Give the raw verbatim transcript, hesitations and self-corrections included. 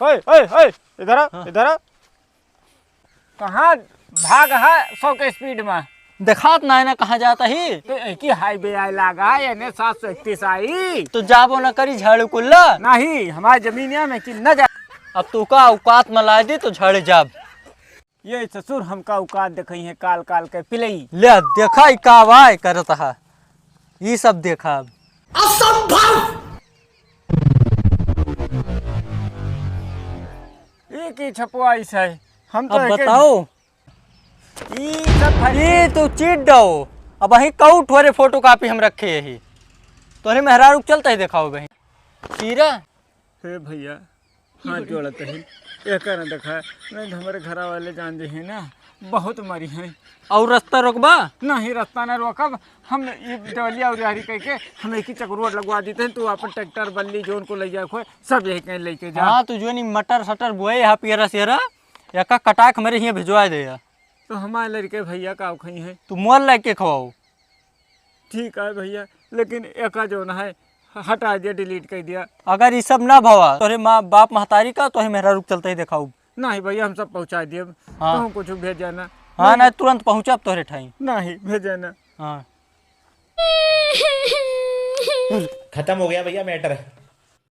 ओए, ओए, ओए, इधर आ, हाँ। इधर आ। कहाँ भाग है सौ के स्पीड में? देखात नाहीं ना कहाँ जात ही। तो एक ही हाईवे आए लागा, एन एच सात सौ इकतीस आई। तो जाबो ना करी झाड़ू कुल्ला। नहीं, हमारी जमीनिया में कि न जा। अब तू का औकात में लाइ दी तो झाड़े जाब। ये ससुर हमका औकात देखई है काल काल के पिलई। ले देखा ई का वाय करत हा, ई सब देखा अब। असंभव। ये की छपवाइस है? हम तो अब एके बताओ। ई सब फर्जी। ई तू चीट दो। अब अहीं कऊ ठोरे फोटो कॉपी हम रखे यही। तोहरे मेहरारू के चलते ही देखाओ बहिन। चीरा। हे भैया, हाथ जोड़त ही, एका न देखा, नहीं तो हमरे घरा वाले जान जे है ना, बहुत मारी हैं। और रास्ता रोकबा? नहीं, रास्ता ना रोकब। हम ई देवलिया उरियारी कह के हम एक ही चक रोड लगवा देते हैं। तू अपन ट्रैक्टर बल्ली जोन को ले जाए खोए, सब यही कहीं लेके जा। हाँ, तू जो नी मटर सटर बोए यहाँ पियरा सियरा, एका कटाक मेरे हियाँ भिजवा दे या। तो हमारे लड़के भैया का खाई है? तू मोर लेके खवाओ। ठीक है भैया, लेकिन एका जो ना है, ह-, हटा दिया, डिलीट कर दिया। अगर ई सब ना भवा, तोहरे माँ बाप महतारी का, तोहरे मेहरारू के चलते ही देखाऊ। नहीं भैया, हम सब पहुँचा दिए। हाँ। तुम कुछ भेजा ना। हाँ, नहीं। नहीं, तुरंत पहुँचब तोहरे ठाई। नहीं, भेजा ना। हाँ। खत्म हो गया भैया मैटर।